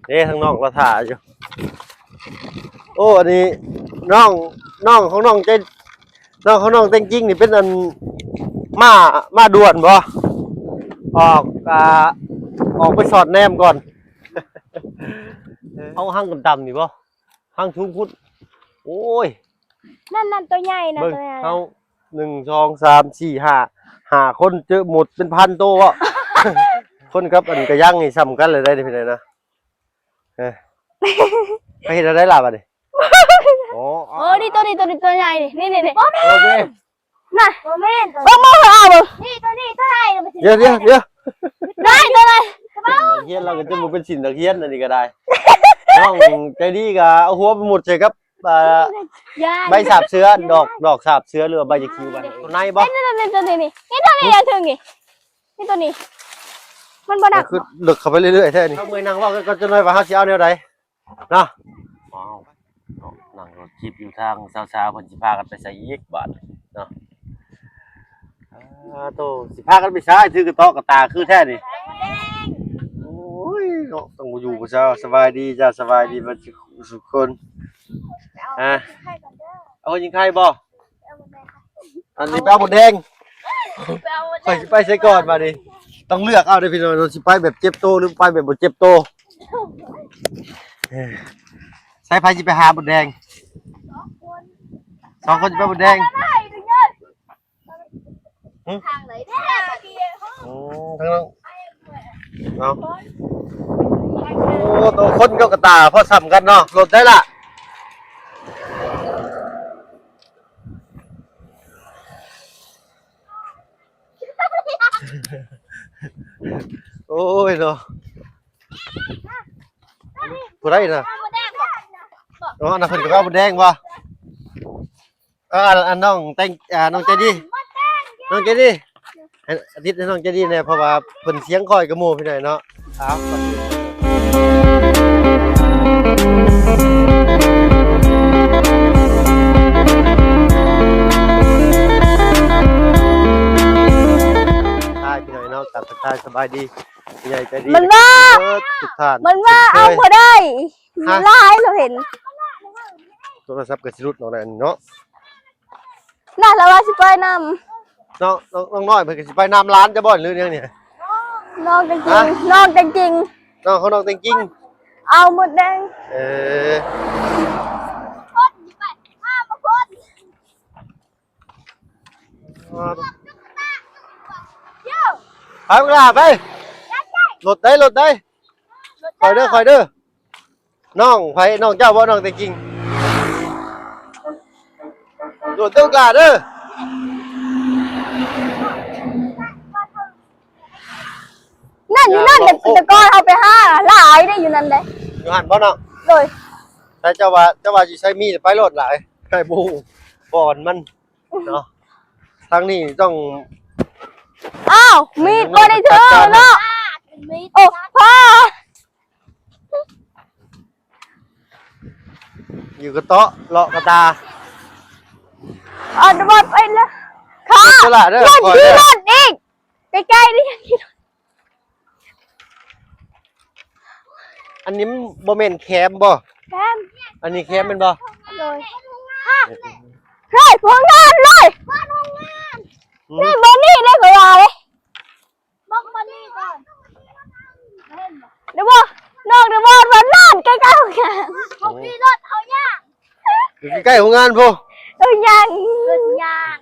ເດ້ ທາງນ້ອງລາວຖ້າຢູ່. ໂອ້ ອັນນີ້ນ້ອງ ນ້ອງຂອງນ້ອງໃຈ ນ້ອງຂອງນ້ອງແຕງກິງນີ້ເປັນອັນ ມ້າ ມ້າດ່ວນບໍ່? ອອກ ອ່າ ອອກໄປສອດແນມກ່ອນ. ເອົາຫາງຕ່ຳໆນີ້ບໍ່? ຫາງສູງພຸ້ນ. ໂອ້ຍ ນັ້ນໆ ຕົວໃຫຍ່ນະ ເບິ່ງ ຕົວໃຫຍ່ ເຮົາ ໜຶ່ງ ສອງ ສາມ ສີ່ ຫ້າ ຫ້າຄົນ ເຈີໝົດເປັນພັນໂຕເບາະ. ຄົນກັບອັນກະຍັງນີ້ສ່ຳກັນເລີຍໄດ໋ ພີ່ນ້ອງນະ. ເອີ ໄປເຮັດແນວໃດລະບາດນີ້? ໂອ້ ໂອ້ ນີ້ ຕົວນີ້ ຕົວນີ້ ຕົວໃຫຍ່ນີ້ ນີ້ໆໆ ໂອເຄ ນະ ບໍ່ແມ່ນ ເບິ່ງ ເບິ່ງ ເອົາເບິ່ງ ນີ້ ຕົວນີ້ ຕົວໃຫຍ່ ດຽວ ດຽວ ດຽວ ໄດ້ ຕົວໃດ? ນັກຮຽນລາວກໍຈະບໍ່ເປັນສິນນັກຮຽນ ອັນນີ້ກໍໄດ້. ນ້ອງໃຈດີກໍເອົາຫົວໄປໝົດໃສ່ກັບ ອ່າ ໃບສາບເສືອ ດອກ ດອກສາບເສືອ ຫຼືວ່າໃບຍາຄິວ ໃບ ຕົວໃນບໍ່? ນີ້ ຕົວນີ້ ຕົວນີ້ ນີ້ ນີ້ ຕົວນີ້ ອັນເທິງນີ້ ນີ້ ຕົວນີ້ ມັນບໍ່ໜັກ ຄືເລິກເຂົ້າໄປເລື້ອຍໆແທ້ນີ້. ເຮົາເມື່ອຍນັ່ງເວົ້າກັນກ່ອນຈັກໜ້ອຍວ່າເຮົາຊິເອົາແນວໃດເນາະ. ອ້າວ ເນາະ ນັ່ງລົດຈິບຢູ່ ທາງສາວໆເພິ່ນຊິພາກັນໄປໃສອີກບາດນີ້ເນາະ. ອ່າ ໂຕ ຊິພາກັນໄປໃສ ຖືກະເຕາະກະຕາຄືແທ້ນີ້. ໂອ້ຍເນາະ ຕ້ອງບໍ່ຢູ່ຜູ້ສາວ. ສະບາຍດີຈ້າ ສະບາຍດີເບິດສູ່ຄົນ. ອ່າ ເອົາຍິງໄຂ່ບໍ່? ອັນນີ້ໄປເອົາມົດແດງ. ຂ້ອຍຊິໄປໃສກ່ອນບາດນີ້ ຕ້ອງເລືອກເອົາເດີ້ພີ່ນ້ອງ ຊິໄປແບບເຈັບໂຕ ຫຼືໄປແບບບໍ່ເຈັບໂຕ. ໃສ ໃຜຊິໄປຫາມົດແດງ? ສອງຄົນ ສອງຄົນຊິໄປມົດແດງ. ຫຶ? ທາງໃດເດ້? ໂອ້ ທາງນັ້ນເນາະ. ໂອ້ ໂຕຄົນກັບກະຕ່າພໍສ່ຳກັນເນາະ. ລົດໃດລະ? ໂອ້ຍເນາະ ຜູ້ໃດນະ? ເອົາໝົດແດງບໍ່? ເນາະ ອັນນັ້ນເພິ່ນກໍເອົາໝົດແດງບໍ່? ເອີ ອັນ ອັນນ້ອງແຕງ ອ່າ ນ້ອງໃຈດີ ນ້ອງໃຈດີ ໃຫ້ອາທິດໃຫ້ນ້ອງໃຈດີແດ່ ເພາະວ່າເພິ່ນສຽງຄ່ອຍກວ່າໝູ່ພີ່ນ້ອງເນາະ. ອ້າວ ທັກທາຍພີ່ນ້ອງເນາະ ກາບທັກທາຍສະບາຍດີ ຜູ້ໃຫຍ່ໃຈດີ ມັນວ່າ ເບິດທຸກທ່ານ ມັນວ່າເອົາບໍ່ໄດ້ ຫຼາຍ ລາວເຫັນ ໂທລະສັບກໍຊິຫຼຸດອອກແລ້ວເນາະ. ນະ ລາວວ່າຊິໄປນຳ ນ້ອງ ນ້ອງນ້ອຍເພິ່ນກໍຊິໄປນຳຫຼານເຈົ້າບໍ່ ຫຼືແນວນີ້? ນ້ອງແຕງກິງ ຮະ? ນ້ອງແຕງກິງ ນ້ອງຂອງນ້ອງແຕງກິງ ເອົາໝົດແດງ. ເອີ ຄົນຊິໄປ ອ້າວ ບໍ່ຄົນ ໄປບັກຫຼ້າໄປ ລົດໃດ ລົດໃດ ຄ່ອຍເດີ້ ຄ່ອຍເດີ້. ນ້ອງໃຜ? ນ້ອງເຈົ້າບໍ່? ນ້ອງແຕງກິງ ໂດດເດີ້ ກະເດີ້. ນັ້ນ ຢູ່ນັ້ນ ແຕ່ກ່ອນເຮົາໄປຫາຫຼາຍເດ້ ຢູ່ນັ້ນເດ້. ຢູ່ຫັ້ນບໍ່ນ້ອງ? ໂດຍ. ແຕ່ເຈົ້າວ່າ ເຈົ້າວ່າຢູ່ໃສມີ ໄປໂລດຫຼາຍ ໃຫ້ບໍ່ຮູ້ບ່ອນມັນເນາະ. ທາງນີ້ຕ້ອງ ອ້າວ ມີດບໍ່ໄດ້ຖືເນາະ. ໂອ້ ພາ ຢູ່ກະເຕາະເລາະກະຕາ ອັນວ່າໄປລະ ຂ້າ ເດີ ຂີ່ລົດອີກ ໃກ້ໆນີ້. ອັນນີ້ມັນບໍ່ແມ່ນແຄມບໍ່? ແຄມ ອັນນີ້ແຄມແມ່ນບໍ່? ໂດຍ. ເຮີ້ຍ ໂຮງງານເລີຍ ນີ້ບໍ່ມີເດ້ ຂ້ອຍວ່າເດ້. ບອກມານີ້ກ່ອນ ເຫັນບໍ່? ເດ້ບໍ່ ນ້ອງເດ້ບໍ່ ວ່າຮ້ານໃກ້ໆໂຮງງານ ເຂົາຂີ່ລົດເຮົາຍ່າງ ຢູ່ໃກ້ໆໂຮງງານພຸ້ນ ເອີ ຍ່າງ ເອີ ຍ່າງ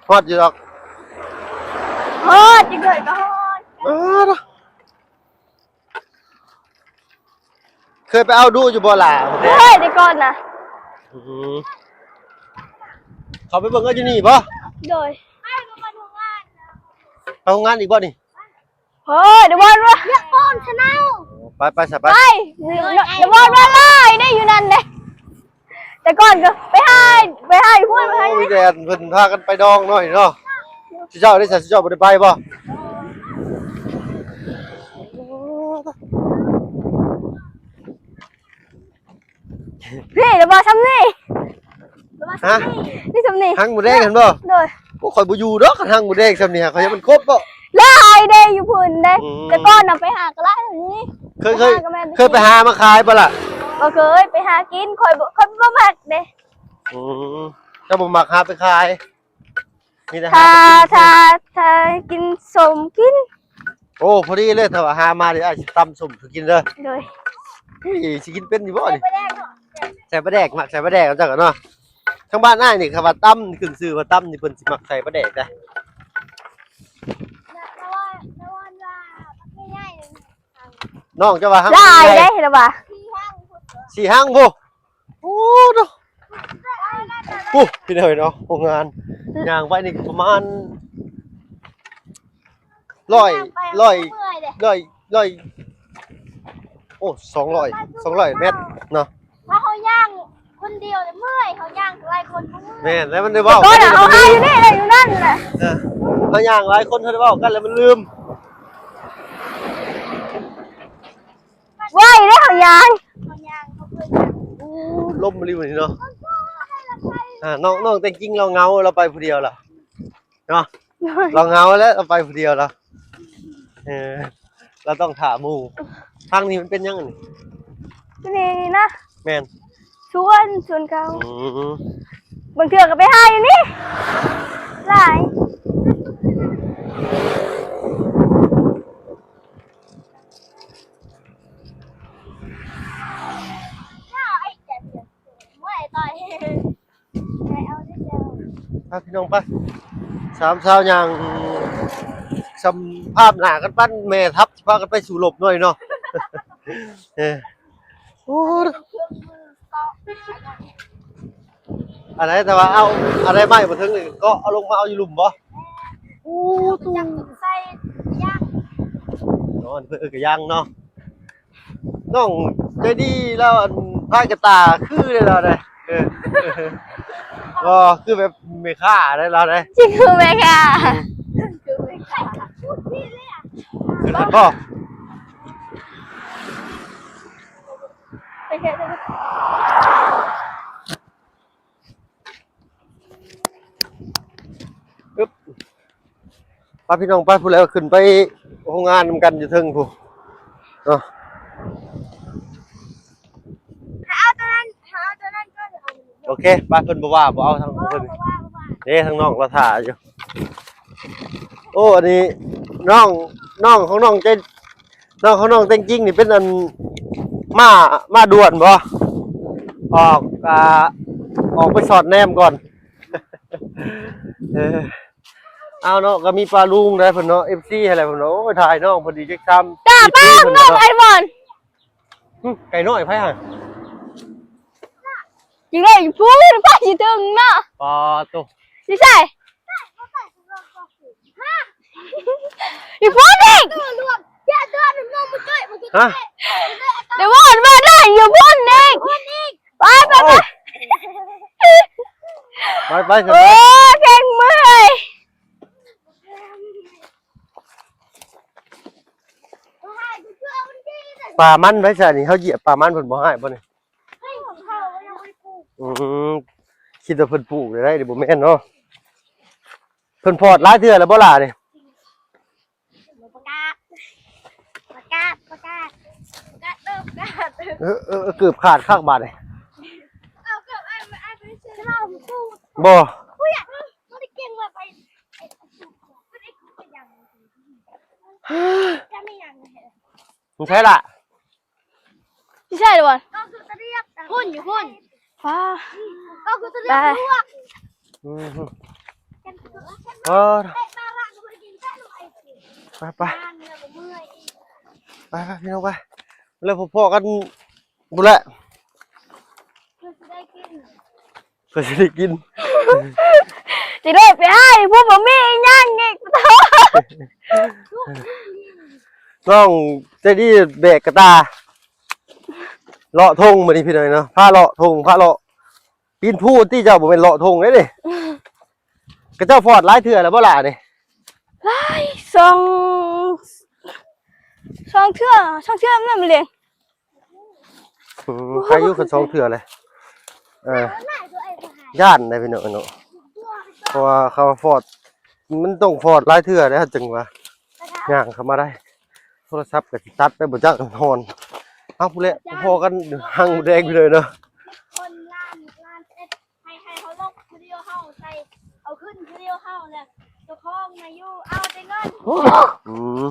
ຮອດຢູ່ດອກ ຮອດ ຈັ່ງໃດກໍຮອດ. ເອີ ເຄີຍໄປເອົາດຸຢູ່ບໍ່ຫຼ້າ? ເຄີຍແຕ່ກ່ອນນະ. ອືມ ເຂົ້າໄປເບິ່ງເອົາຢູ່ນີ້ບໍ່? ໂດຍ. ໄປໂຮງງານອີກບໍ່ນີ້? ເຮີ້ຍ ດະວອນວ່າ ຢາກປ້ອນຊະແນວ. ໄປ ໄປຊະ ໄປ ໄປ ດະວອນວ່າຫຼາຍເດ້ຢູ່ນັ້ນເດ້. ແຕ່ກ່ອນກໍໄປຫາ ໄປຫາຫ້ວຍ ໄປຫາ ໂອ້ຍ ແຕ່ເພິ່ນພາກັນໄປດອງໜ້ອຍເນາະ. ຊຸເຈົ້າເດ້ ຊຸເຈົ້າບໍ່ໄດ້ໄປບໍ່? ພີ່ ລະບໍ່ຊ່ຳນີ້ ຮະ? ນີ້ຊ່ຳນີ້ ຮັງໝູແດງຫັ້ນບໍ່? ໂດຍ. ໂອ້ ຂ້ອຍບໍ່ຢູ່ດອກ ຄັນຮັງໝູແດງຊ່ຳນີ້ ຂ້ອຍຢ້ານມັນຄົບບໍ່? ຫຼາ ຂາຍເດ້ຢູ່ພຸ້ນເດ້. ອືມ ແຕ່ກ່ອນນະໄປຫາກໍຫຼາຍນີ້. ເຄີຍ ເຄີຍ ຫາກໍແມ່ນ ເຄີຍໄປຫາມາຂາຍບໍ່ລະ? ບໍ່ເຄີຍ ໄປຫາກິນ ຂ້ອຍບໍ່ ຂ້ອຍບໍ່ມັກເດ້. ອືມ ເຈົ້າບໍ່ມັກຫາໄປຂາຍ? ມີແຕ່ຫາ ຖ້າ ໄປກິນ ຖ້າ ຖ້າກິນສົ້ມກິນ. ໂອ້ ພໍດີເລີຍ ຖ້າວ່າຫາມານີ້ ອ້າຍຊິຕຳສົ້ມໃຫ້ກິນເດີ. ໂດຍ ອຸ້ຍ ຊິກິນເປັນຢູ່ບໍ່ນີ້? ໃສ່ປາແດກເນາະ ໃສ່ປາແດກ ມັກໃສ່ປາແດກເຈົ້າກໍເນາະ. ທາງບ້ານອ້າຍນີ້ ຄຳວ່າຕຳ ຂຶ້ນຊື່ວ່າຕຳນີ້ ເພິ່ນຊິມັກໃສ່ປາແດກເດ້. ນ້ອງເຈົ້າວ່າຮັກຫຼາຍເດ້ລະວ່າ ສີ່ຮັງພຸ້ນ. ໂອ້ໂຕ ໂອ້ ພີ່ນ້ອງເນາະ ໂຮງງານ ຍ່າງໄປນີ້ປະມານຮ້ອຍ ຮ້ອຍ ຮ້ອຍ ຮ້ອຍ ໂອ້ ສອງຮ້ອຍ ສອງຮ້ອຍແມັດເນາະ. ຖ້າເຮົາຍ່າງຄົນດຽວເມື່ອຍ ເຮົາຍ່າງຫຼາຍຄົນບໍ່ເມື່ອຍ. ແມ່ນ ແລ້ວມັນໄດ້ເວົ້າ ແຕ່ກ່ອນເຮົາຫາຢູ່ນີ້ແຫຼະ ຢູ່ນັ້ນແຫຼະ. ເອີ ເຮົາຍ່າງຫຼາຍຄົນ ເຮົາໄດ້ເວົ້າກັນແລ້ວມັນລືມ. ໄວເດ້ເຮົາຍ່າງ ເຮົາຍ່າງ ເຮົາເຄີຍຍ່າງ. ໂອ້ ລົມອີ່ຫຼີມື້ນີ້ເນາະ. ອ່າ ນ້ອງ ນ້ອງແຕ່ງຈິງລາວເຫງົາ ລາວໄປຜູ້ດຽວລະເນາະ. ລາວເຫງົາແລ້ວ ລາວໄປຜູ້ດຽວລະ. ເອີ ລາວຕ້ອງຖ້າໝູ່. ທາງນີ້ມັນເປັນຫຍັງອັນນີ້? ຢູ່ນີ້ນະ. ແມ່ນ ສວນ ສວນເຂົາ. ອືມ ບາງເທື່ອກໍໄປຫາຢູ່ນີ້ຫຼາຍ. ພາພີ່ນ້ອງໄປ ສາມສາວຍ່າງສຳພາບໜ້າກັນ ປັ້ນແມ່ທັບ ຊິພາກັນໄປສູ້ລົບໜ້ອຍເນາະ. ເອີ ໂອ້ ອັນໃດ ແຕ່ວ່າເອົາ ອັນໃດໄມ້ບໍ່ເຖິງນີ້ ເກາະເອົາລົງມາເອົາຢູ່ລຸ່ມບໍ່? ໂອ້ ຕູ້ ໃສ່ຍ່າງ ເນາະ ເພິ່ນເອີ້ນກະຍ່າງເນາະ. ນ້ອງໃຈດີລາວ ອັນ ພາຍກະຕ່າຄືເດ້ລາວເດ້. ເອີ ບໍ່ ຄືແບບແມ່ຄ້າເດ້ລາວເດ້. ຊິຄືແມ່ຄ້າ ອືມ ຄືແມ່ຄ້າ. ຂຶ້ນເພິ່ນບໍ່? ໄປເຮັດ ອຶບ ໄປພີ່ນ້ອງໄປ ພຸ້ນແຫຼະ ຂຶ້ນໄປໂຮງງານນຳກັນຢູ່ເທິງພຸ້ນເນາະ. ເອົາຕົວນັ້ນ ເອົາຕົວນັ້ນກ່ອນ. ໂອເຄ ໄປ ເພິ່ນບໍ່ວ່າ ບໍ່ເອົາທາງເພິ່ນ. ບໍ່ວ່າ ບໍ່ວ່າ ເດ້ ທາງນ້ອງລາວຖ້າຢູ່. ໂອ້ ອັນນີ້ນ້ອງ ນ້ອງຂອງນ້ອງໃຈ ນ້ອງຂອງນ້ອງແຕ່ງຈິງນີ້ເປັນອັນ ມ້າ ມ້າດ່ວນບໍ່? ອອກ ອ່າ ອອກໄປສອດແນມກ່ອນ. ເອີ ເອົາເນາະ ກໍມີປ້າລຸງໄດ໋ເພິ່ນເນາະ ເອັຟຊີຫັ້ນແຫຼະເພິ່ນເນາະ. ໂອ້ຍ ຖ່າຍນ້ອງເພິ່ນອີກຈັກຊ້ຳ ຕາປ້ານ້ອງໄອ້ບອນ. ຫຶ ໄກ່ນ້ອຍໃຜຫະ? ຢູ່ເລີຍ ຢູ່ພຸ້ນ ໄປຊິເຖິງເນາະ. ປາໂຕ ຢູ່ໃສ? ຢູ່ພຸ້ນອີກ. ຮະ? ໄດ້ວ່າ ວ່າໄດ້ ຢູ່ພຸ້ນອີກ. ໄປ ໄປ ໄປ ໄປ ໄປ. ໂອ້ ແຂງເມື່ອຍ. ປ່າມັນໄປຊະນີ້ ເຮົາຢຽບປ່າມັນເພິ່ນບໍ່ຮ້າຍບໍ່ນີ້? ອືມ ຄິດວ່າເພິ່ນປູກໄດ້ ບໍ່ແມ່ນເນາະ. ເພິ່ນພອດຫຼາຍເທື່ອແລ້ວບໍ່ຫຼ້ານີ້? ປະກາດ ປະກາດ ປະກາດ ປະກາດເດີ ປະກາດເດີ. ເອີ ເອີ ເອີ ເກີບຂາດຄັກບາດນີ້. ເອົາເກີບອ້າຍ ອ້າຍໄປຊື້ເຫຼົ້າປູກ. ບໍ່ ອຸ້ຍ ບໍ່ໄດ້ເກັ່ງວ່າໄປ ຈະມີຫຍັງ ມັນໃຊ່ລະ ຊິໃຊ່ລະບໍ່? ກໍຄືຕະລຽບ ພຸ້ນຢູ່ພຸ້ນ. ວ້າ ກໍຄືຕະລຽບລວກ. ອືມ ເອີ ໄປ ໄປ ໄປ ພີ່ນ້ອງໄປ ແລ້ວພໍ້ກັນພຸ້ນແຫຼະ. ເພື່ອຊິໄດ້ກິນ ເພື່ອຊິໄດ້ກິນ ຊິໄດ້ໄປໃຫ້ຜູ້ບໍ່ມີຫຍັງອີກ. ນ້ອງໃຈດີແບກກະຕ່າ ເລາະທົ່ງມື້ນີ້ພີ່ນ້ອງເນາະ ພາເລາະທົ່ງ ພາເລາະ ປີນພູຕິເຈົ້າ ບໍ່ແມ່ນເລາະທົ່ງເດ້ນີ້. ເຂົາເຈົ້າຟອດຫຼາຍເທື່ອແລ້ວບໍ່ຫຼ້ານີ້? ຫຼາຍ ສອງ ສອງເທື່ອ ສອງເທື່ອນັ້ນແຫຼະ. ອືມ ໃຄຢູ່ຄັນສອງເທື່ອແຫຼະ. ເອີ ຢ້ານໄດ໋ພີ່ນ້ອງເນາະ ເພາະວ່າເຂົາຟອດ ມັນຕ້ອງຟອດຫຼາຍເທື່ອແລ້ວຈຶ່ງວ່າ. ຍ່າງເຂົ້າມາໄດ້ ໂທລະສັບກໍຊິຕັດໄປບໍ່ຈັກ ຮ້ອນ. ເອົາ ພຸ້ນແຫຼະ ພໍ້ກັນຮັງໝົດແດງໄປເລີຍເນາະ. ຄົນລ້ານ ລ້ານເອັດ ໃຫ້ ໃຫ້ເຮົາລົງຄືດຽວ ເຮົາໃສ່ ເອົາຂຶ້ນຄືດຽວ ເຮົາແຫຼະ ເຈົ້າຂອງນະຢູ່ ເອົາແຕ່ເງິນ. ອືມ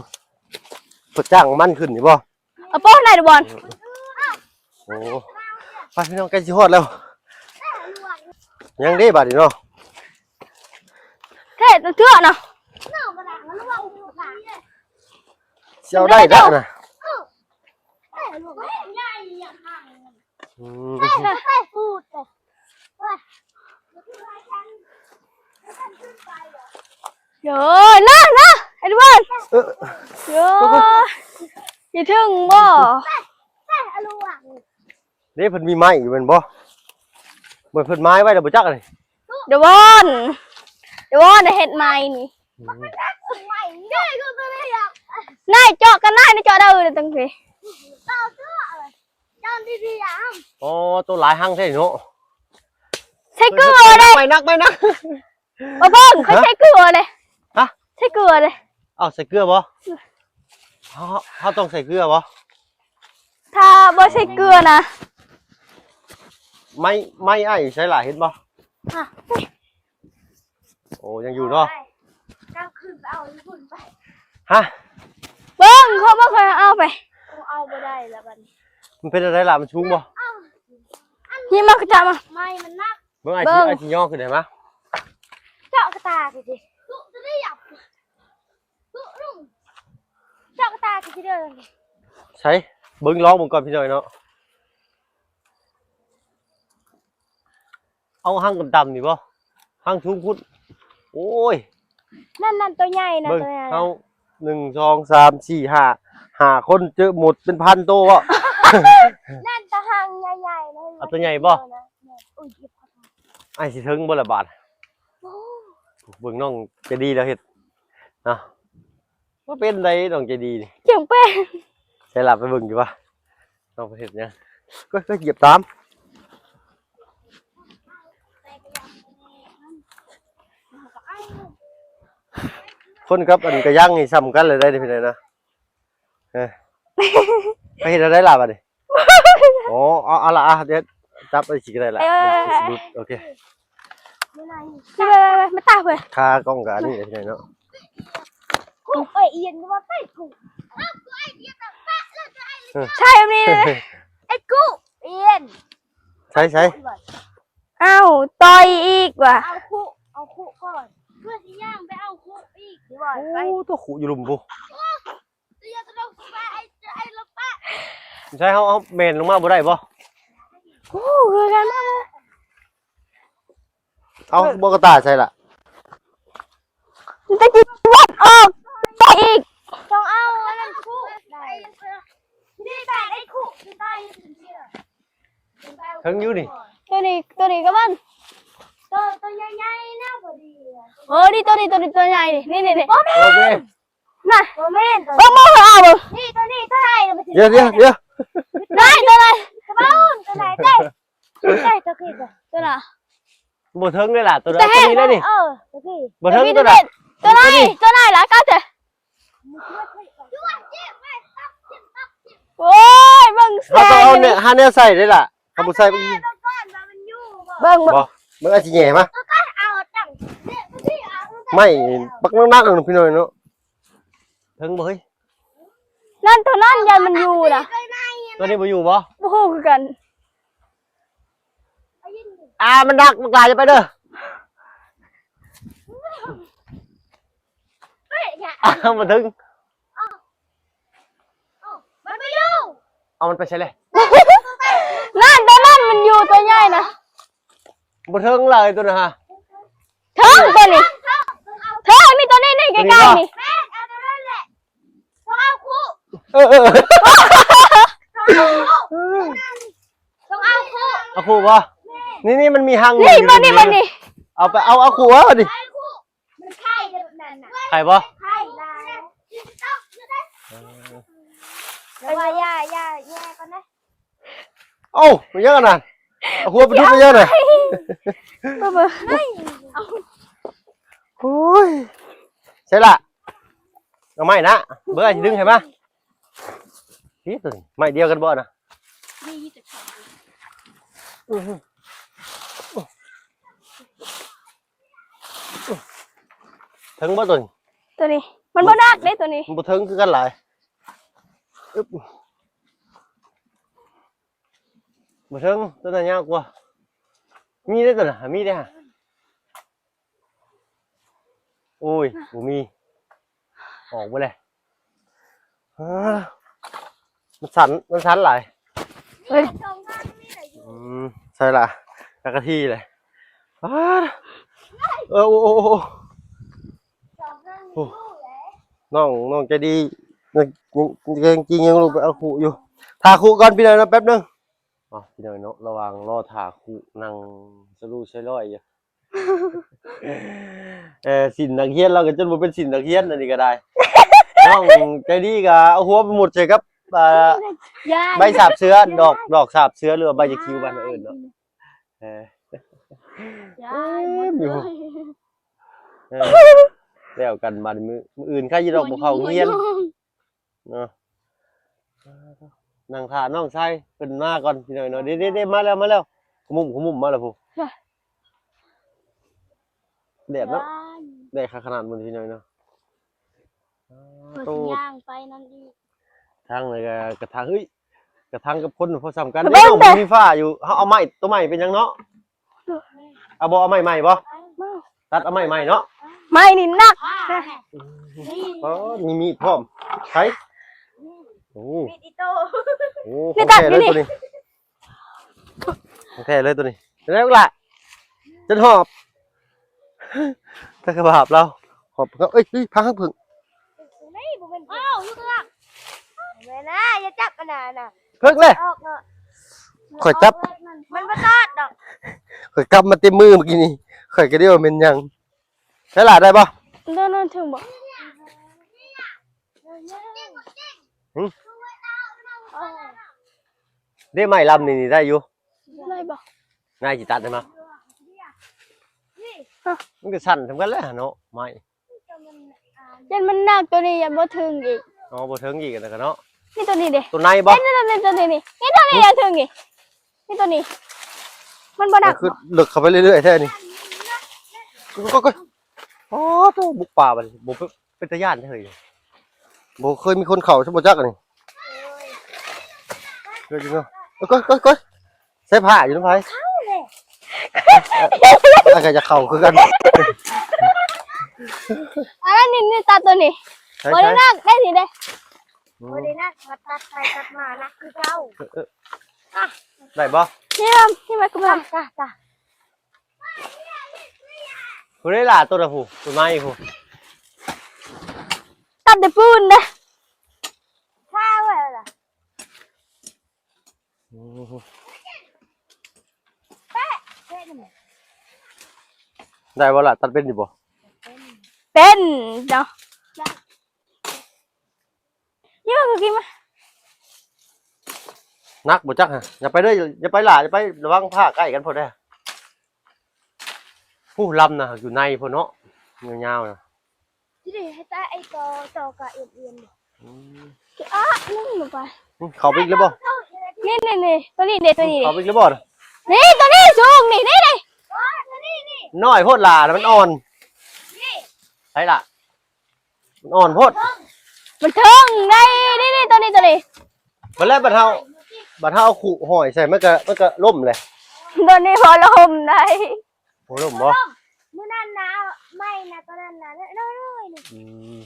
ເພິ່ນຈ້າງມັນຂຶ້ນນີ້ບໍ່? ເອົາໂປ້ໄດ້ບໍ່? ໂອ້ ໄປພີ່ນ້ອງ ໃກ້ຊິຮອດແລ້ວ ຍັງເດ້ບາດນີ້ເນາະ ເທດເທື່ອເນາະ ຊິເອົາໄດ້ເດ້ນະ. ອືມ ໂອ້ຍ ນະ ນະ ເອັດວາດ ເອີ ໂອ້ຍ ຊິເຖິງບໍ່? ເດ້ ເພິ່ນມີໄມ້ຢູ່ແມ່ນບໍ່? ເພິ່ນ ເພິ່ນໄມ້ໄວ້ແລ້ວບໍ່ຈັກນີ້ ດາວອນ ດາວອນເຮັດໄມ້ນີ້. ອືມ ນາຍເຈາະກັນ ນາຍ ນາຍເຈາະໄດ້ເອີ ຕັ້ງພີ້ ອໍ ໂຕຫຼາຍຮັງແທ້ເນາະ ໃສ່ເກືອເດ້ ໄປນັກ ໄປນັກ. ບໍ່ເບິ່ງ ຂ້ອຍໃສ່ເກືອເດ້ ຮະ ໃສ່ເກືອເດ້. ເອົ້າ ໃສ່ເກືອບໍ່? ເຮົາ ເຮົາຕ້ອງໃສ່ເກືອບໍ່? ຖ້າບໍ່ໃສ່ເກືອນະ ໄມ້ ໄມ້ອ້າຍໃສລະ ເຫັນບໍ່? ຮະ ໂອ້ ຍັງຢູ່ເນາະ ກາວຂຶ້ນໄປເອົາຢູ່ພຸ້ນໄປ. ຮະ ເບິ່ງ ເຂົາບໍ່ຄ່ອຍເອົາໄປ ເອົາບໍ່ໄດ້ລະບັດນີ້. ມັນເປັນຈັ່ງໃດລະ ມັນສູງບໍ່? ເອົາ ນີ້ມາ ກະຈະມາ ໄມ້ມັນໜັກ. ເບິ່ງອ້າຍຊິ ເບິ່ງ ອ້າຍຊິຍໍຂຶ້ນໃຫ້ມາ ເຈາະກະຕາຊິ ເຈາະກະຕາຊິເດີ. ໃສ ເບິ່ງລອງເບິ່ງກ່ອນພີ່ນ້ອງເນາະ ເອົາຮັງຕ່ຳໆນີ້ບໍ່? ຮັງສູງພຸ້ນ ໂອ້ຍ ນັ້ນໆ ໂຕໃຫຍ່ນະ ເບິ່ງ ໂຕໃຫຍ່ ເຮົາ ໜຶ່ງ ສອງ ສາມ ສີ່ ຫ້າ ຫ້າຄົນ ເຈີໝົດເປັນພັນໂຕບໍ່? ນັ້ນຕະຮັງໃຫຍ່ໆ ນັ້ນ ເອົາໂຕໃຫຍ່ບໍ່? ໂອ້ຍ ອ້າຍຊິເຖິງບໍ່ລະບາດ? ໂອ້ ເບິ່ງນ້ອງໃຈດີລາວເຮັດເນາະ ບໍ່ເປັນໃດນ້ອງໃຈດີນີ້ ຈຽງແປ້ງ ໃສລະ ໄປເບິ່ງຢູ່ວະ ນ້ອງເພິ່ນເຮັດຫຍັງ? ກໍ ກໍຢຽບຕາມ ຄົນກັບອັນກະຍັງນີ້ຊ່ຳກັນເລີຍໄດ໋ ເປັນໃດນະ? ເອີ ໄປເຮັດແນວໃດລະບາດນີ້? ອໍ ເອົາ ເອົາລະ ອ່ະ ດຽວຈັບໄວ້ຊິກະໄດ້ລະ ເອີ ມັນຊິຫຼຸດ ໂອເຄ ມາຕາເພິ່ນ ຂາກ້ອງກະອັນນີ້ເນາະ ກູໄປອຽນວ່າໄປກູ ເອີ ໃຊ່ແບບນີ້ ໄອ້ກູອຽນ ໃສ່ ໃສ່ ເອົາ ຕ່ອຍອີກວ່າ ເອົາຄຸ ເອົາຄຸກ່ອນ ເພື່ອຊິຍ່າງໄປເອົາຄຸອີກ ໂອ້ ໂຕຄຸຢູ່ລຸ່ມພຸ້ນ. ໃຊ່ ເຮົາ ເຮົາແມ່ນລົງມາບໍ່ໄດ້ບໍ່? ໂອ້ ຄືກັນ ເອົາ ບໍ່ກະຕ່າໃສ່ລະ ມັນຈະກິນວັດອອກໄປອີກ ຕ້ອງເອົາອັນນັ້ນຄຸ ໄດ້ ນີ້ແປດໄອ້ຄຸ ເຖິງຢູ່ນີ້ ໂຕນີ້ ໂຕນີ້ກໍມັນ ໂຕ ໂຕໃຫຍ່ໆ ນະ ພໍດີ ເອີ ນີ້ ໂຕນີ້ ໂຕນີ້ ໂຕໃຫຍ່ ນີ້ ນີ້ ນີ້ ໂອເຄ. ນະ ບໍ່ແມ່ນ ເບິ່ງ ເບິ່ງ ເອົາເບິ່ງ ນີ້ ໂຕນີ້ ໂຕໃດ ດຽວ ດຽວ ດຽວ ໄດ້ ໂຕໃດ ກະເປົາ ໂຕໃດ ໄດ້ ໄດ້ ໂຕຄື ໂຕນະ ບໍ່ເຖິງເດ້ລະ ໂຕໃດ ໂຕນີ້ເດ້ນີ້ ເອີ ໂຕຄື ບໍ່ເຖິງ ໂຕໃດ ໂຕໃດ ໂຕໃດລະ ກະແຕ່ ໂອ້ຍ ເບິ່ງແສງ ເຮົາຕ້ອງເອົາແນວ ຫາແນວໃສ່ເດ້ລະ ເຮົາບໍ່ໃສ່ ເບິ່ງ ເບິ່ງ ບໍ່ ເບິ່ງ ອາດຊິແຫຍ່ມາ ເອົາຕັ້ງ ໄມ້ບັກໜັກໆ ພີ່ນ້ອງເນາະ ເຖິງບໍ່ເຮີ້ຍ ນັ້ນ ໂຕນັ້ນ ຢ້ານມັນຢູ່ນະ ໂຕນີ້ບໍ່ຢູ່ບໍ່ ບໍ່ຮູ້ຄືກັນ ອ່າ ມັນດັກ ບັກຫຼາ ຢ່າໄປເດີ ບໍ່ເຖິງ ມັນບໍ່ຢູ່ ເອົາມັນໄປໃສແລ້ວ ນັ້ນ ໂຕນັ້ນມັນຢູ່ ໂຕໃຫຍ່ນະ ບໍ່ເຖິງເລີຍໂຕນັ້ນຫະ ເຖິງໂຕນີ້ ເຖິງນີ້ ໂຕນີ້ນີ້ ໃກ້ໆນີ້ ເອີ ເອີ ເອີ ເອົາຄຸບໍ່ ນີ້ ນີ້ມັນມີຮັງ ນີ້ ນີ້ ນີ້ ນີ້ ເອົາໄປ ເອົາ ເອົາຄຸເອົາດິ ມັນໄຂ່ເດ້ແບບນັ້ນນະ ໄຂ່ບໍ່ ໄຂ່ຫຼາຍ ເອີ ແຕ່ວ່າຢ່າ ຢ່າແຍ່ກ່ອນນະ ເອົ້າ ມັນຍັງອັນນັ້ນ ເອົາຫົວໄປດຸດໄປຍັງນະ ໂອ້ຍ ໃສ່ລະ ເອົາໄມ້ນະ ເບິ່ງອ້າຍຊິດຶງໃຫ້ມາ. ນີ້ໂຕນີ້ ໄມ້ດຽວກັນບໍ່ນະ? ນີ້ຢູ່ແຕ່ຂອງ ເຖິງບໍ່ໂຕນີ້? ໂຕນີ້ ມັນບໍ່ໜັກເດ້ໂຕນີ້ ມັນບໍ່ເຖິງຄືກັນຫຼາຍ. ອຶບ ບໍ່ເຖິງ ໂຕນັ້ນຍາວກວ່າ. ມີເດ້ໂຕນັ້ນ ມີເດ້. ໂອ້ຍ ບໍ່ມີ ອອກເບິດແລ້ວ. ເອີ ມັນສັ່ນ ມັນສັ່ນຫຼາຍ. ເອີຍ ອືມ ໃສ່ລະ ຈັກກະທີເລີຍ. ປາດ ເອີ ໂອ້ ໂອ້ ໂອ້ ໂອ້ ນ້ອງ ນ້ອງໃຈດີ ຍັງ ຍັງ ຍັງ ຍັງລົງໄປເອົາຄຸຢູ່. ຖ້າຄຸກ່ອນພີ່ນ້ອງເນາະ ແປັບໜຶ່ງ. ເອົາ ພີ່ນ້ອງເນາະ ລະຫວ່າງລໍຖ້າຄຸ ນັ່ງສະຫຼຸສະຫຼອຍຢູ່. ເອີ ສິນນັກຮຽນລາວກໍຈົນບໍ່ເປັນສິນນັກຮຽນ ອັນນີ້ກໍໄດ້. ນ້ອງໃຈດີກໍເອົາຫົວໄປໝົດໃສ່ກັບ ອ່າ ໃບສາບເສືອ ດອກ ດອກສາບເສືອ ຫຼືວ່າໃບຈະຄິວບ້ານເຮົາເອີ້ນເນາະ. ເອີ ເອີ ແລ້ວກັນບາດນີ້ ມື້ ມື້ອື່ນໃຄຢູ່ດອກບໍ່ເຂົ້າໂຮງຮຽນ. ເນາະ ນັ່ງຖ້ານ້ອງຊາຍເພິ່ນມາກ່ອນພີ່ນ້ອງເນາະ. ເດ້ໆໆ ມາແລ້ວ ມາແລ້ວ ຂະມຸ້ມ ຂະມຸ້ມມາແລ້ວພຸ້ນ. ແດດເນາະ ແດດຄັກຂະໜາດມື້ນີ້ພີ່ນ້ອງເນາະ. ໂຕ ຍ່າງໄປນັ້ນອີກ ທາງນັ້ນກໍກະຖາງ ເຮີ້ຍ ກະຖາງກັບຄົນພໍສ່ຳກັນເດ້. ເບິ່ງເດ້ ມີຝາຢູ່ ເຮົາເອົາໄມ້ ໂຕໄມ້ເປັນຫຍັງເນາະ? ເອົາບໍ່ ເອົາໄມ້ໃໝ່ບໍ່? ຕັດເອົາໄມ້ໃໝ່ເນາະ. ໄມ້ນີ້ໜັກ. ອໍ ມີມີດພ້ອມ. ໃສ? ໂອ້ ມີດອີໂຕ້. ໂອ້ ຂອງແທ້ເລີຍໂຕນີ້ ຂອງແທ້ເລີຍໂຕນີ້. ເປັນໄງລູກຫຼ້າ? ຈົນຫອບ ແຕ່ກະບາບລາວ ຫອບ. ເອີຍ ເອີຍ ພາຮັກເພິ່ງ. ນີ້ບໍ່ແມ່ນ ອ້າວ ຢູ່ເຮືອນ ແມ່ນນະ ຢ່າຈັບອັນນັ້ນນະ ເພິ່ງເລີຍ. ອອກເນາະ ຂ້ອຍຈັບ ມັນບໍ່ຕອດດອກ. ຂ້ອຍກຳມາເຕັມມືເມື່ອກີ້ນີ້ ຂ້ອຍກໍໄດ້ວ່າແມ່ນຫຍັງ. ໃສລະ ໄດ້ບໍ່? ໂດນ ໂດນເຖິງບໍ່? ຫຶ? ເດ້ ໄມ້ລຳນີ້ ນີ້ໄດ້ຢູ່. ໄດ້ບໍ່? ນາຍຊິຕັດໃຫ້ມາ. ຮະ? ມັນກໍສັ້ນສ່ຳກັນແຫຼະເນາະ ໄມ້. ຢ້ານມັນໜັກ ໂຕນີ້ຢ້ານບໍ່ເຖິງອີກ. ອໍ ບໍ່ເຖິງອີກ ອັນນັ້ນກະເນາະ. ນີ້ໂຕນີ້ເດ້ ໂຕໃນບໍ່? ນີ້ ນີ້ ນີ້ ໂຕນີ້ນີ້ ນີ້ໂຕນີ້ ຫຶ? ຍັງເຖິງອີກ ນີ້ໂຕນີ້ ມັນບໍ່ໜັກ. ຄືເລິກເຂົ້າໄປເລື້ອຍໆແທ້ນີ້. ໂອ້ໂຕ ບຸກປ່າບາດນີ້ ບໍ່ເປັນ ເປັນຕາຢ້ານແທ້ເຮີ້ຍ. ບໍ່ເຄີຍມີຄົນເຂົ້າຊະບໍ່ຈັກອັນນີ້. ເຄີຍຢູ່ເນາະ. ໂອ້ຍ ໂອ້ຍ ໂອ້ຍ ໃສ່ຜ້າຢູ່ນຳໃຜ? ເຂົ້າເລີຍ ອາ ກໍຈະເຂົ້າຄືກັນ. ອັນນັ້ນນີ້ ນີ້ ຕັດໂຕນີ້. ໃສ່ ບໍ່ໄດ້ ໃສ່ ໜັກໄດ້ນີ້ເດ້. ອືມ ບໍ່ໄດ້ໜັກ ມາຕັດໄປຕັດມາ ໜັກຄືເກົ່າ. ເອີ ເອີ ໄດ້ບໍ່? ນີ້ ນີ້ມາ ຄືມາ ຕາ ຕາ ຕາ. ຜູ້ໃດລະ ໂຕນະ ຜູ້ ຕົ້ນໄມ້ຜູ້ ຕັດແຕ່ປູນເດ້. ອືມ ໄດ້ບໍ່ລະ? ຕັດເປັນຢູ່ບໍ່? ເປັນເນາະ. ກິນມາ ກິນມາ. ໜັກບໍ່ຈັກຫະ. ຢ່າໄປເດີ້ ຢ່າໄປຫຼາຍ ຢ່າໄປ ລະວັງຜ້າໃກ້ກັນພຸ້ນເດີ້. ຜູ້ລຳນະ ຢູ່ໃນພຸ້ນເນາະ ຍາວໆນະ. ຊິໄດ້ໃຫ້ຕາໄອ້ຕໍ່ ຕໍ່ກະເອັນໆ. ອືມ ອະ ໜຶ່ງລົງໄປ. ອືມ ເຂົ້າໄປອີກແລ້ວບໍ່? ນີ້ໆໆ ໂຕນີ້ເດ້ ໂຕນີ້ ເຂົ້າໄປອີກແລ້ວບໍ່? ນີ້ ໂຕນີ້ສູງນີ້ ນີ້ ນີ້ ນ້ອຍໂພດຫຼາ ມັນອ່ອນ. ໃສລະ? ມັນອ່ອນໂພດ. ມັນເຖິງໄດ໋ ນີ້ໆ ໂຕນີ້ ໂຕນີ້. ບັດແລ້ວ ບັດເຮົາ ບັດເຮົາເອົາຄຸຫອຍໃສ່ ມັນກະ ມັນກະລົ້ມແຫຼະ. ໂຕນີ້ພໍລົ້ມໄດ໋. ບໍ່ລົ້ມບໍ່? ມື້ນັ້ນນະ ໄມ້ນະ ຕອນນັ້ນນະ ນ້ອຍໆ ນີ້. ອືມ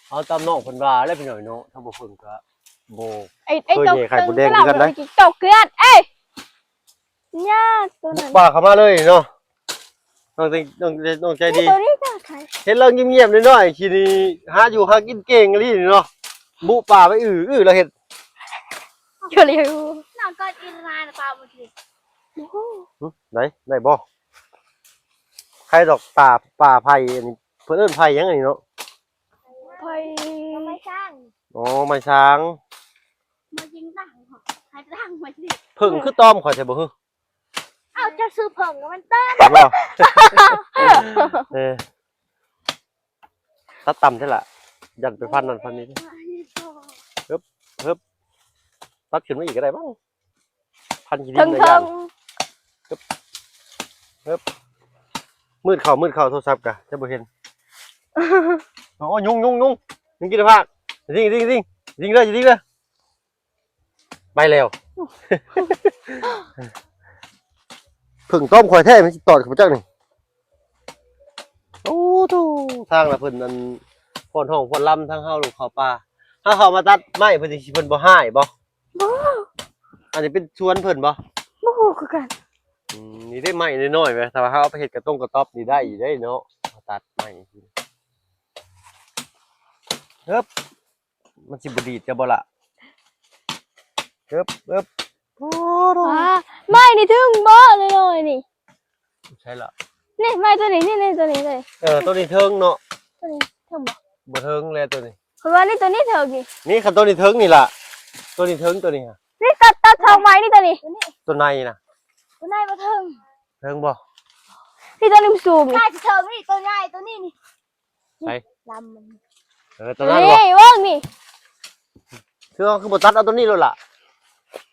ເອົາຕາມນ້ອງເພິ່ນວ່າແຫຼະພີ່ນ້ອງເນາະ. ທາງບໍ່ເພິ່ງກະບໍ່ ໄອ້ ໄອ້ ເຄີຍແຍ່ໄຂ່ມົດແດງຄືກັນໄດ໋. ຕົກເກືອດ ເອີຍ ຍາກໂຕນັ້ນ ບຸກປ່າເຂົ້າມາເລີຍເນາະ. ນ້ອງໃຈ ນ້ອງ ນ້ອງໃຈດີ ໂຕນີ້ກໍຂາຍ. ເຫັນລາວງຽບໆ ນ້ອຍໆ ຂີ້ໜີຫາຢູ່ຫາກິນເກັ່ງອີ່ຫຼີນີ້ເນາະ. ບຸປ່າໄປ ອື ອື ລາວເຮັດ ຢູ່ເລີຍ. ນ້ອງກໍອີລານປາບໍ່ຖືກ. ຫຶ? ໄດ້ ໄດ້ບໍ່? ໃຄດອກ ປ່າ ປ່າໄຜ່ ອັນນີ້ເພິ່ນເອີ້ນໄຜ່ຫຍັງອັນນີ້ເນາະ? ໄຜ່ ໄມ້ຊ້າງ. ອໍ ໄມ້ຊ້າງ. ມາຍິງຕັ້ງ ໃຫ້ຕັ້ງມາຊິ. ເຜິ້ງຄືຕອມຂ້ອຍແທ້ບໍ່ຫຶ? ເອົ້າ ເຈົ້າຊື່ເຜິ້ງ ມັນເຕີນ ບໍ່? ເອີ ຕັດຕ່ຳແທ້ລະ. ຢ້ານໄປພັນນັ້ນພັນນີ້ເດີ. ຮຶບ ຮຶບ ຕັດຂຶ້ນມາອີກກໍໄດ້ມັ້ງ. ພັນຂີ້ດິນ ເທິງໆ ນະຢ້ານ. ຮຶບ ຮຶບ ມືດເຂົ້າ ມືດເຂົ້າ ໂທລະສັບກະຈະບໍ່ເຫັນ. ໂອ້ຍ ຍຸງ ຍຸງ ຍຸງ ຍຸງກິນພາກ. ຍິງ ຍິງ ຍິງ ຍິງເລີຍ ຍິງເລີຍ. ໄປແລ້ວ. ເພິ່ງຕ້ອມຂ້ອຍແທ້ ມັນຊິຕອດເຂົ້າໄປຈັກນີ້. ໂອ້ໂທ້ ທາງລະເພິ່ນອັນ ຟ້ອນຮ້ອງຟ້ອນລຳ ທາງເຮົາລົງເຂົ້າປ່າ. ເຮົາເຂົ້າມາຕັດໄມ້ ເພິ່ນຊິ ເພິ່ນບໍ່ຮ້າຍບໍ່? ບໍ່. ອັນນີ້ເປັນສວນເພິ່ນບໍ່? ບໍ່ຮູ້ຄືກັນ. ອືມ ນີ້ໄດ້ໄມ້ນ້ອຍໆ ແມະ ຖ້າວ່າເຮົາເອົາໄປເຮັດກະຕົງກະຕ໊ອບນີ້ໄດ້ຢູ່ເດ້ເນາະ ມາຕັດໄມ້. ເອີບ ມັນຊິບໍ່ດີດເຈົ້າບໍ່ລະ? ເອີບ ເອີບ ໂອ້ໂທ້ ອ້າ ໄມ້ນີ້ເຖິງບໍ່ ນ້ອຍໆນີ້? ໃຊ່ລະ ນີ້ໄມ້ຕົວນີ້ ນີ້ ນີ້ ຕົວນີ້ເລີຍ. ເອີ ຕົວນີ້ເຖິງເນາະ ຕົວນີ້ເຖິງບໍ່? ບໍ່ເຖິງແຫຼະຕົວນີ້. ເພາະວ່ານີ້ຕົວນີ້ເຖິງນີ້ ນີ້ຄັນຕົວນີ້ເຖິງນີ້ລະ ຕົວນີ້ເຖິງຕົວນີ້. ນີ້ຕັດ ຕັດສອງໄມ້ນີ້ຕົວນີ້ ຕົວໃນນະ ຕົວໃນບໍ່ເຖິງ. ເຖິງບໍ່? ນີ້ຕົວນີ້ມັນສູງນີ້ ໜ້າຈະເຖິງນີ້ ຕົວໃຫຍ່ຕົວນີ້ນີ້. ໃສ? ລຳມັນ ເອີ ຕົວນັ້ນບໍ່? ນີ້ເບິ່ງນີ້ ຄື ຄືບໍ່ຕັດເອົາຕົວນີ້ໂລດລະ?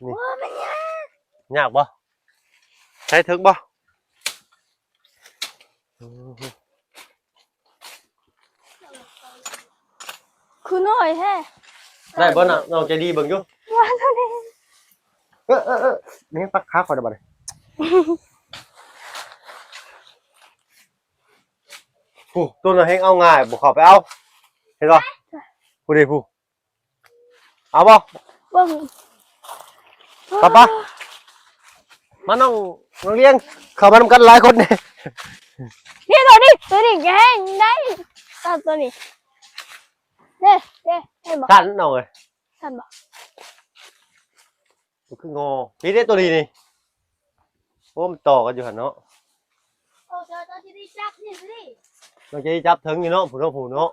ນີ້ ໂອ້ ມັນຍາກ ຍາກບໍ່? ໃສ ເຖິງບໍ່? ຄືນ້ອຍແທ້. ໄດ້ບໍ່ນະ? ນ້ອງໃຈດີເບິ່ງຢູ່. ເອີ ເອີ ເອີ ນີ້ປັກຂາຂ້ອຍໄດ້ບໍ່ນີ້? ຜູ້ ຕົວນັ້ນແຮ່ງເອົາງ່າຍ ບໍ່ເຂົ້າໄປເອົາ ເຫັນບໍ່? ຜູ້ເດ ຜູ້ ເອົາບໍ່? ເບິ່ງ ປະ ປະ ມານ້ອງ ນ້ອງລ້ຽງ ເຂົ້າມານຳກັນຫຼາຍຄົນ. ນີ້ ຕົວນີ້ ຕົວນີ້ແຮງໄດ໋ ຕັດຕົວນີ້ ເດ້ ເດ້ ເຫັນບໍ່? ຕັດນ້ອງເອີຍ ທັນບໍ່? ມັນຄືງໍ ນີ້ເດ້ ຕົວນີ້ນີ້. ໂອ້ ມັນຕໍ່ກັນຢູ່ຫັ້ນເນາະ. ໂອ້ ເຈົ້າ ເຈົ້າຈະໄດ້ຈັບນີ້ ນີ້ ເຈົ້າຈະໄດ້ຈັບເຖິງຢູ່ເນາະ ຜູ້ເນາະ ຜູ້ເນາະ.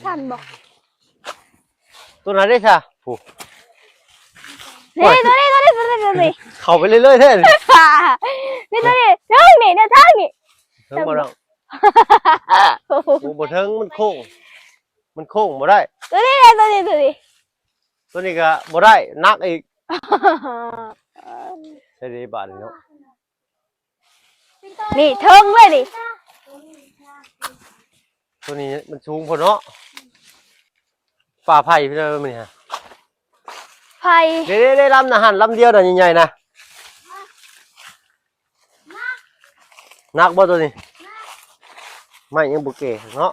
ທັນບໍ່? ຕົວນັ້ນເດ້ຊະ ຜູ້ ນີ້ ໂອ້ຍ ຕົວນີ້ ຕົວນີ້ ຕົວນີ້ ຕົວນີ້ ເຂົ້າໄປເລື້ອຍໆແທ້ນີ້. ນີ້ ຕົວນີ້ ເທິງນີ້ ເທິງນີ້ ເຖິງບໍ່ນ້ອງ? ໂອ້ ບໍ່ເຖິງ ມັນໂຄ້ງ ມັນໂຄ້ງບໍ່ໄດ້. ຕົວນີ້ ຕົວນີ້ ຕົວນີ້ ຕົວນີ້ກໍບໍ່ໄດ້ ໜັກອີກ. ໃຊ້ໄດ້ບາດນີ້ເນາະ ນີ້ເທິງເລີຍນີ້. ຕົວນີ້ມັນສູງໂພດເນາະ ປ່າໄຜ່ພີ່ນ້ອງເອີຍ ມື້ນີ້ຫາ ໄຜ່ ເດ້ໆໆ ລຳນະຫັ້ນ ລຳດຽວນະ ໃຫຍ່ໆນະ. ໜັກບໍ່ຕົວນີ້? ໄມ້ຍັງບໍ່ແກ່ເນາະ.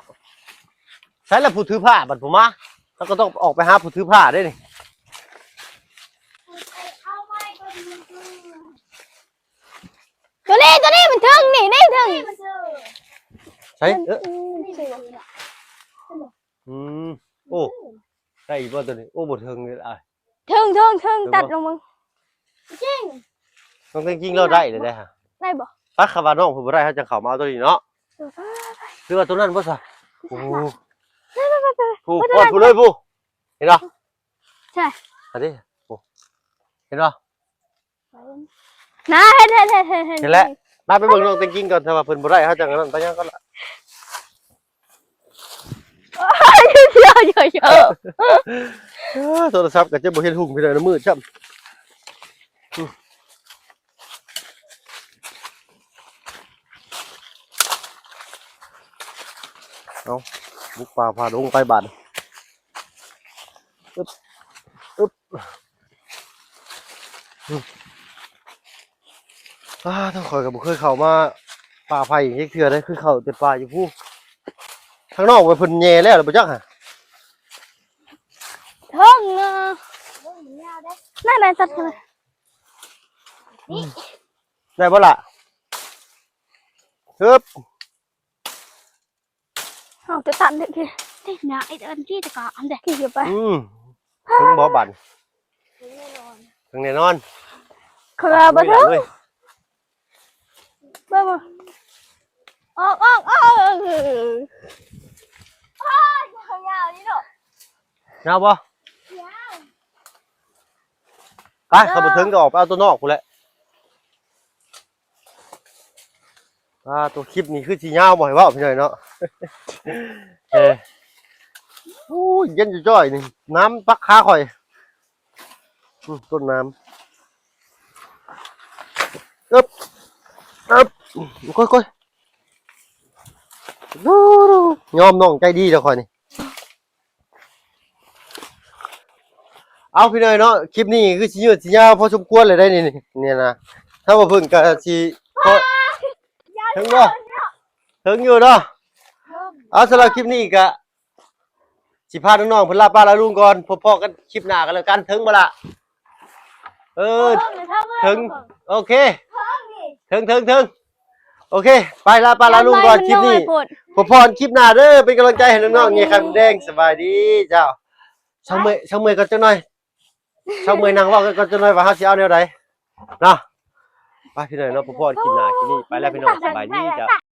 ໃສລະຜູ້ຖືຜ້າ ບັດຜູ້ມາ ເຮົາກໍຕ້ອງອອກໄປຫາຜູ້ຖືຜ້າເດ້ນີ້. ຕົວນີ້ ຕົວນີ້ມັນເທິງນີ້ ນີ້ເທິງ. ໃສ? ເອີ ອືມ ອືມ ໂອ້ ໄດ້ອີກບໍ່ຕົວນີ້? ໂອ້ ບໍ່ເຖິງເລີຍອ້າຍ. ເທິງ ເທິງ ເທິງ ຕັດລົງເບິ່ງ. ຈິງ ນ້ອງແຕງຈິງລາວໄດ້ເລີຍເດ້. ໄດ້ບໍ່? ປະ ຄັນວ່ານ້ອງເພິ່ນບໍ່ໄດ້ ເຮົາຈັ່ງເຂົ້າມາເອົາຕົວນີ້ເນາະ. ເອີ ໄປ ໄປ ຫຼືວ່າຕົວນັ້ນບໍ່ຊະ? ໂອ້ ໄປ ໄປ ໄປ ໄປ ຜູ້ ໂອ້ ໂອ້ ຜູ້ເລີຍຜູ້ ເຫັນບໍ່? ໃຊ່ ອັນນີ້ ໂອ້ ເຫັນບໍ່? ນະ ເຫັນ ເຫັນ ເຫັນ ເຫັນ ເຫັນແລ້ວ. ມາໄປເບິ່ງນ້ອງແຕງຈິງກ່ອນ ຖ້າວ່າເພິ່ນບໍ່ໄດ້ ເຮົາຈັ່ງນັ້ນ ໄປຍ່າງກ່ອນລະ. ໂທລະສັບກໍຈະບໍ່ເຫັນຮຸ່ງ ພີ່ນ້ອງ ມືດຊ້ຳ. ເອົາ ບຸກປ່າຝ່າດົງໄປບາດນີ້. ອຶບ ອຶບ ອືມ ອ້າ ທາງຂ້ອຍກໍບໍ່ເຄີຍເຂົ້າມາປ່າໄຜ່ຈັກເທື່ອເດ້ ຄືເຂົ້າແຕ່ປ່າຢູ່ພູ້. ທາງນອກໄປເພິ່ນແຍ່ແລ້ວ ແລ້ວບໍ່ຈັກຫະ. ເທິງນະ ນັ້ນໆ ຕັດຂຶ້ນມາ. ອືມ ໄດ້ບໍ່ລະ? ຮຶບ. ເອົາແຕ່ຕັດເດ້ ເດ້ນະ ໄອ້ອັນທີ່ຕະກະອັນເດ້ ທີ່ໄປ. ອືມ ເຖິງບໍ່ບາດ? ເຖິງແນ່ນອນ ເຖິງແນ່ນອນ. ເຂົາວ່າບໍ່ເຖິງ ເບິ່ງ ອອກ ອອກ ອອກ. ໂອ້ຍ ຍາວນີ້ເນາະ. ຍາວບໍ່? ຍາວ. ໄປ ຄັນບໍ່ເຖິງກໍອອກໄປເອົາຕົວນອກພຸ້ນແຫຼະ. ອ່າ ຕົວຄລິບນີ້ຄືຊິຍາວບໍ່ໃຫ້ເວົ້າ ພີ່ນ້ອງເນາະ. ເອີ ໂອ້ຍ ເຢັນຈ້ອຍໆ ນີ້ ນ້ຳປັກຂາຂ້ອຍ ອືມ ຕົ້ນນ້ຳ ອຶບ ອຶບ ຄ່ອຍໆ ຍອມນ້ອງໃຈດີແລ້ວຂ້ອຍນີ້. ເອົາ ພີ່ນ້ອງເນາະ ຄລິບນີ້ຄືຊິຍືດຊິຍາວພໍສົມຄວນເລີຍໄດ໋ນີ້ ນີ້ນະ ຖ້າວ່າເພິ່ນກະຊິຂໍ ເຖິງບໍ່? ເຖິງຢູ່ເນາະ ເອົາ ສຳລັບຄລິບນີ້ກະຊິພານ້ອງໆເພິ່ນລາປ້າລາລຸງກ່ອນ ພົບພໍ້ກັນຄລິບໜ້າກັນແລ້ວກັນ ເຖິງບໍ່ລະ? ເອີ ເຖິງ ໂອເຄ ເຖິງ ເຖິງ ເຖິງ ໂອເຄ ໄປລາປ້າລາລຸງກ່ອນ ຄລິບນີ້ ພໍ້ກັນຄລິບໜ້າເດີ ເປັນກຳລັງໃຈໃຫ້ນ້ອງໆ ເຍຄຳແດງ ສະບາຍດີເຈົ້າ. ຊ່າງເມື່ອຍ ຊ່າງເມື່ອຍກ່ອນຈັກໜ່ອຍ ຊ່າງເມື່ອຍນັ່ງເວົ້າກັນກ່ອນຈັກໜ່ອຍວ່າເຮົາຊິເອົາແນວໃດເນາະ ໄປພີ່ນ້ອງເນາະ ພໍ້ກັນຄລິບໜ້າ ຄລິບນີ້ໄປແລ້ວພີ່ນ້ອງ ສະບາຍດີເຈົ້າ.